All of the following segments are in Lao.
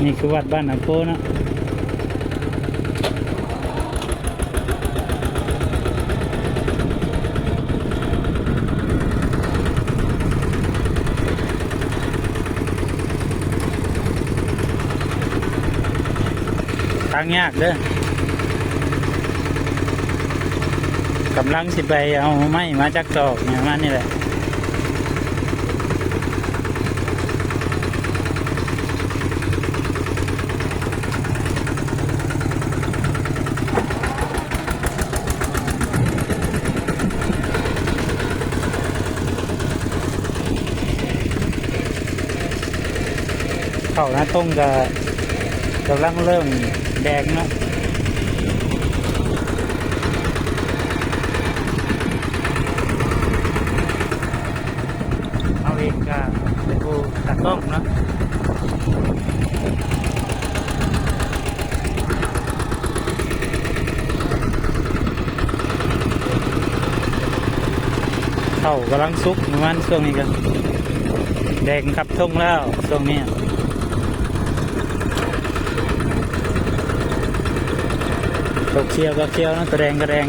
ນີ້ຄືວັດບ້ານນາໂພເນາະ. ທາງຍາກເດີ້ ກຳລັງຊິໄປເອົາໄມ້ມາຈັກຕອກ ປະມານນີ້ແຫຼະ. ເຂົ້ານາຕົງກະກຳລັງເລີ່ມແດງເນາະ. ເຮົາເອງກະເປັນຜູ້ຕາກ້ອງເນາະ. ເຂົ້າກຳລັງສຸກ ປະມານຊ່ວງນີ້ກະແດງຄັບທົ່ງແລ້ວ ຊ່ວງນີ້. ຕົວຂຽວກະຂຽວເນາະ ຕົວແດງກະແດງ.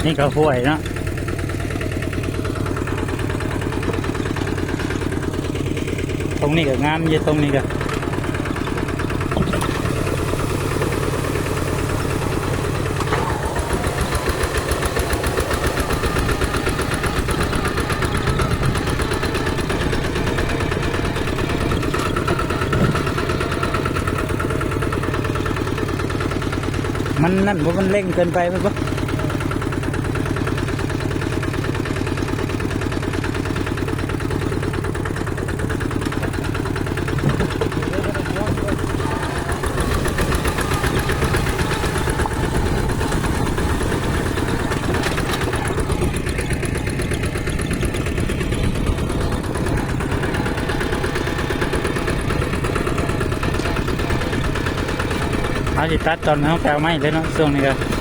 ນີ້ກະຫ້ວຍເນາະ. ຕົງນີ້ກະງາມຢູ່ ຕົງນີ້ກະ ມັນນັ້ນບໍ່ ມັນເລັ່ງເກີນໄປບໍ່? ເຮົາຊິຕັດຕອນເຮົາໄປເອົາໄມ້ເລີຍເນາະ ຊ່ວງນີ້ກະ